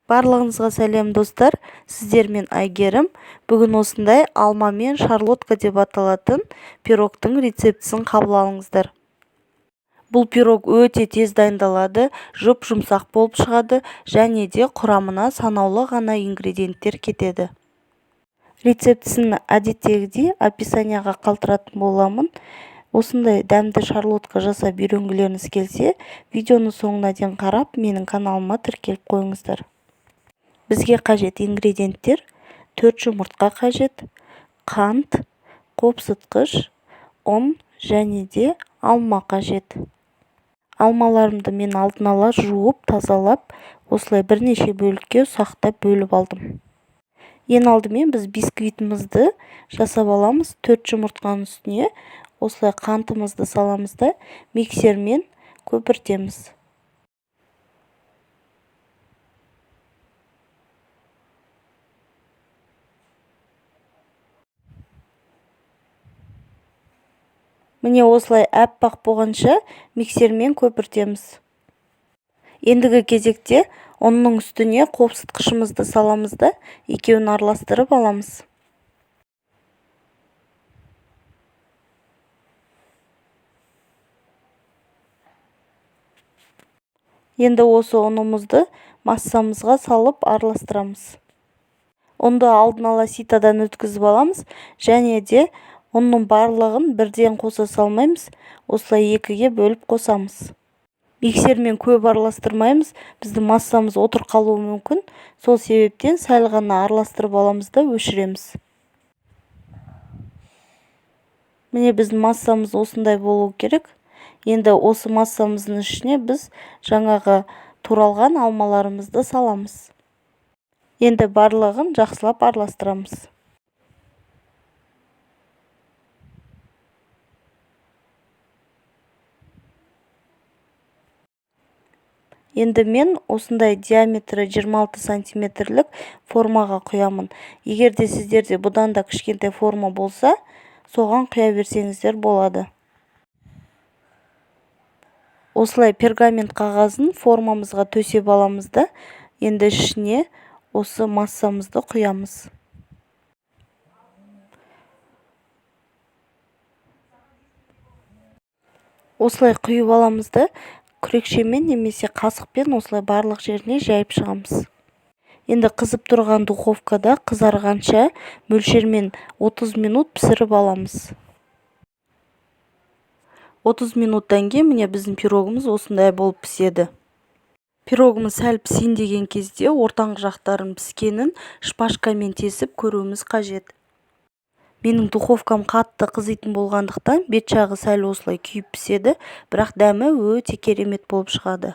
Барлығыңызға сәлем, достар! Сіздермен Әйгерім. Бүгін осындай алма мен шарлотка деп аталатын пирогтың рецептісін қабыл алыңыздар. Бұл пирог өте тез дайындалады, жұп-жұмсақ болып шығады және де құрамына санаулы ғана ингредиенттер кетеді. Рецептісін әдеттегідей описанияға қалдыратын боламын. Осындай дәмді шарлотка жасап үйренгілеріңіз келсе, видеоны соңына дейін қарап, менің каналыма тіркеліп қойыңыздар. Бізге қажет ингредиенттер: 4 жұмыртқа қажет, қант, қопсытқыш, ұн және де алма қажет. Алмаларымды мен алдын ала жуып, тазалап, осылай бірнеше бөлікке ұсақтап бөліп алдым. Ең алдымен біз бисквитімізді жасап аламыз. 4 жұмыртқаның үстіне осылай қантымызды саламыз да, миксермен көпіртеміз. Міне, осылай әппақ болғанша миксермен көпіртеміз. Ендігі кезекте ұнның үстіне қопсытқышымызды саламыз да, екеуін араластырып аламыз. Енді осы ұнымызды массамызға салып араластырамыз. Ұнды алдын ала ситадан өткізіп аламыз және де ұнның барлығын бірден қоса салмаймыз, осылай екіге бөліп қосамыз. Миксермен көп араластырмаймыз, біздің массамыз отырып қалуы мүмкін. Сол себептен сәл ғана араластырып аламыз да өшіреміз. Міне, біздің массамыз осындай болу керек. Енді осы массамыздың ішіне біз жаңағы туралған алмаларымызды саламыз. Енді барлығын жақсылап араластырамыз. Енді мен осындай диаметрі 26 сантиметрлік формаға құямын. Егер де сіздерде бұдан да кішкентай форма болса, соған құя берсеңіздер болады. Осылай пергамент қағазын формамызға төсеп аламыз да, енді ішіне осы массамызды құямыз. Осылай құйып аламыз да, күрекшемен немесе қасықпен осылай барлық жеріне жайып шығамыз. Енді қызып тұрған духовкада қызарғанша мөлшермен 30 минут пісіріп аламыз. 30 минуттан кейін міне біздің пирогымыз осындай болып піседі. Пирогымыз сәл пісейін деген кезде ортаңғы жақтарын піскенін шпажкамен тесіп көруіміз қажет. Менің духовкам қатты қызитын болғандықтан бет жағы сәл осылай күйіп піседі, бірақ дәмі өте керемет болып шығады.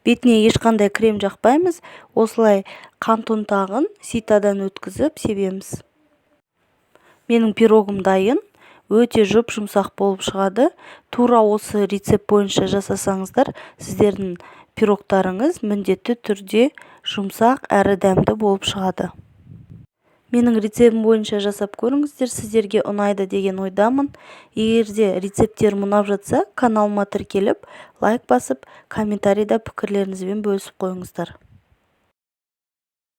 Бетіне ешқандай крем жақпаймыз, осылай қант ұнтағын ситадан өткізіп себеміз. Менің пирогым дайын, өте жұп-жұмсақ болып шығады. Тура осы рецепт бойынша жасасаңыздар, сіздердің пирогтарыңыз міндетті түрде жұмсақ әрі дәмді болып шығады. Менің рецептім бойынша жасап көріңіздер, сіздерге ұнайды деген ойдамын. Егер де рецепттерім ұнап жатса, каналыма тіркеліп, лайк басып, комментарийда пікірлеріңізбен бөлісіп қойыңыздар.